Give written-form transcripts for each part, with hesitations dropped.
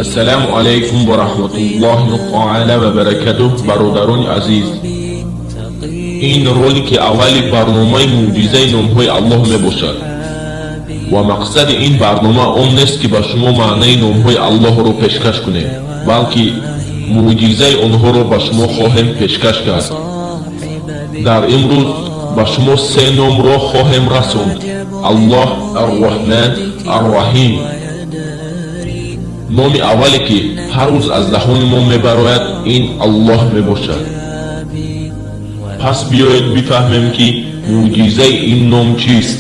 Ассалому алайкум ва раҳматуллоҳи таала ва баракатуҳ. Бародарони азиз, ин ролики аввали барномаи мӯъҷизаи номҳои Аллоҳ мебошад ва мақсади ин барнома он нест, ки ба шумо маънаи номҳои Аллоҳро пешкаш кунем, балки мӯъҷизаи онҳоро ба шумо хоҳем пешкаш кард. Дар имрӯз ба шумо се номро хоҳем расонд: Аллоҳ, Арраҳман, Арраҳим. Номи аввале, ки ҳар рӯз аз даҳони мо мебарояд, ин Аллоҳ мебошад. Пас биёед бифаҳмем, ки мӯъҷизаи ин ном чист.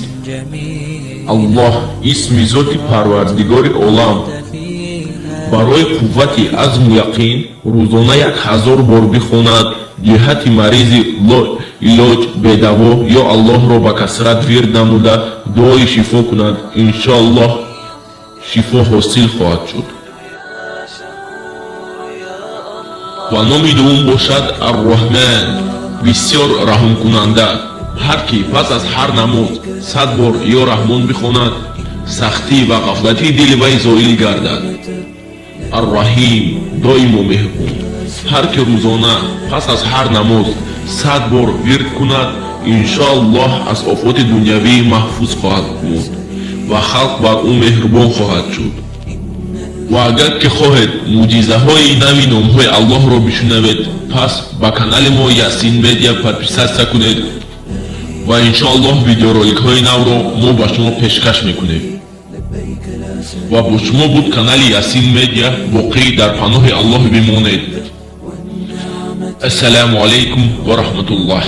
Аллоҳ — исми зоти Парвардигори олам. Барои қуввати азму яқин рӯзона 1000 бор бихонад, ҷиҳати маризи илоҷ бедаво ё Аллоҳро ба касрат вирд намуда, дуои шифо кунад, иншоаллоҳ, шифо ҳосил хоҳад шуд. Ва номи дуввум бошад Арраҳман, бисёр раҳмкунанда. Ҳар ки пас аз ҳар намоз 100 бор ё Раҳмон бихонад, сахтӣ ва ғафлати дили вай зоил гардад. Арраҳим, доимо меҳрубон. Ҳар ки рӯзона пас аз ҳар намоз 100 бор вирд кунад, иншоаллоҳ, аз офоти дунявӣ маҳфуз хоҳад буд ва халқ бар ӯ меҳрубон хоҳад шуд. Ва агар ки хоҳед мӯъҷизаҳои нави номҳои Аллоҳро бишунавед, пас ба канали мо Ясин Медиа подписаться кунед ва иншоаллоҳ, видеороликҳои навро мо ба шумо пешкаш мекунем. Ва бо шумо буд канали Ясин Медиа. Боқӣ дар паноҳи Аллоҳ бимонед. Ассалому алайкум ва раҳматуллоҳ.